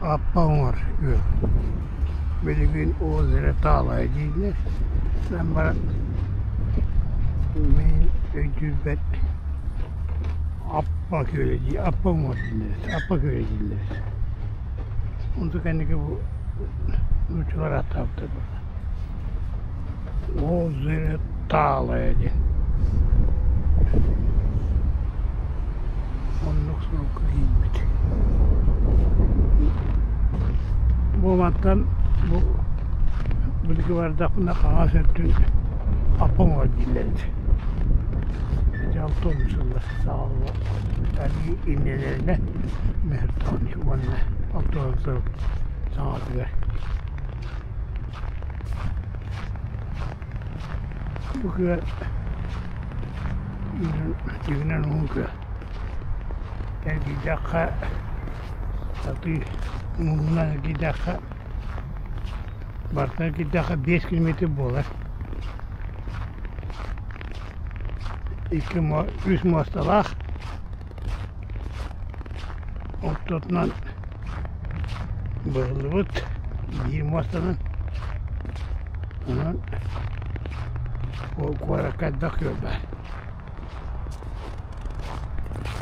Аппа оҥор үөл. Билигин озеро Таалайа дииллэр. Эн баран мин өйдүүрбэр Аппа күөлэ дии Аппа уҥуор дииллэр этэ Аппа күөлэ дииллэр этэ. Онтон кэнники бу нууччалар ааттаабыттар буолла. Озеро Таалайа диэн. Оннук сурукка киирбит. Бу мантан бу билиги бардахпына хаҥас өттүн аппа уҥуор дииллэр этэ. Ити 60 сыллар саҕалла иннилэринэ мөһөртөҕүн уонна 60 сыл саҥатыгар. Бу күөл дьиҥинэн уһун күөл. Эргийдэххэ сатыы муҥунан эргийдэххэ барытын эргийдэххэ 5 километр буолар. Икки үс муосталаах ортотунан быһыллыбыт биир муостанан онон куоракка элбэх күөл баар.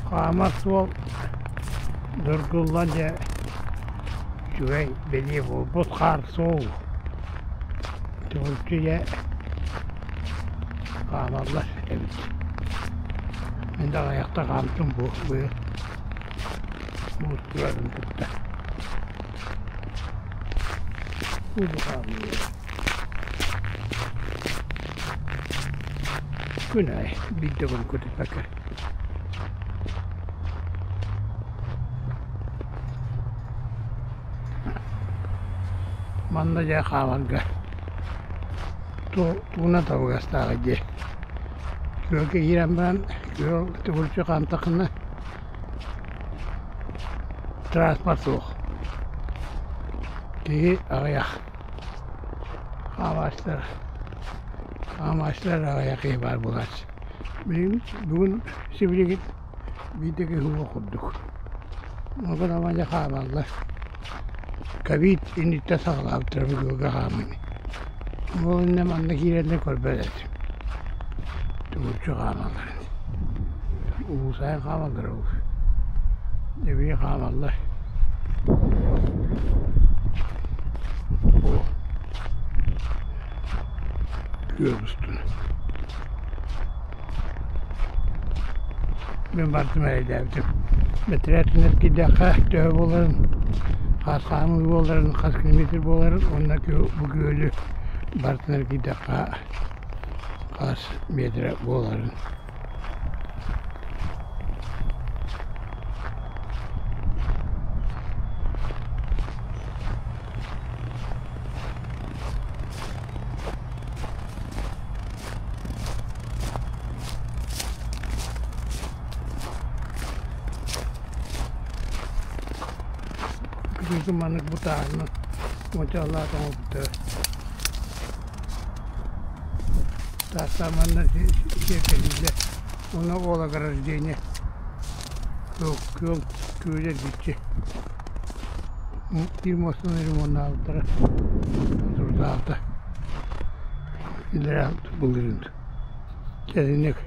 Хаамар суол доргуллан дьэ үчүгэй бэлиэ буолбут хаар суол төгүрүччү дьэ хаамаллар эбит. Мин да аҕыйахта хаамтым бу быйыл муус турарын кытта. Бу хаамыы. Күн аайы биирдэ күн көтүппэккэ. Манна дьэ хааларга тууна табыгастаах дии. Күөлгэ киирэн баран күөл төгүрүччү хаамтаххына транспорт суох. Киһи аҕыйах. Хаамааччылар хаамааччылар аҕыйах киһи баар буолааччы. Билигин бүгүн сибилигин биирдэ киһи уох курдук. Онон дьэ хаамаллар. Ковид инниттэн саҕалаабыттара бүгүҥҥү хаамыыны. Ол иннинэ манна киирэллэр көрбөт этим. Төгүрүччү хаамаллар ини. Уусайан хаамаллар ол. Эбии хаамаллар. О күөл устун. Мин бардым эрэйдээбитим. Бэтэрээт киирдэххэ төһө буоларын, хас хаамыы буоларын, хас километр буоларын уонна бу күөлү барытын эргийдэххэ хас метрэ буоларын. Күһүҥҥү маннык бытаарынан мочаллаах оҥорбуттара. Таастаах манна сиэркилииллэр. Уонна ол ограждение күөл күөлэ эргиччи. Биир муостаны ремоннаабыттара турдаабыта. Илэрээ былырыын. Кэлинник.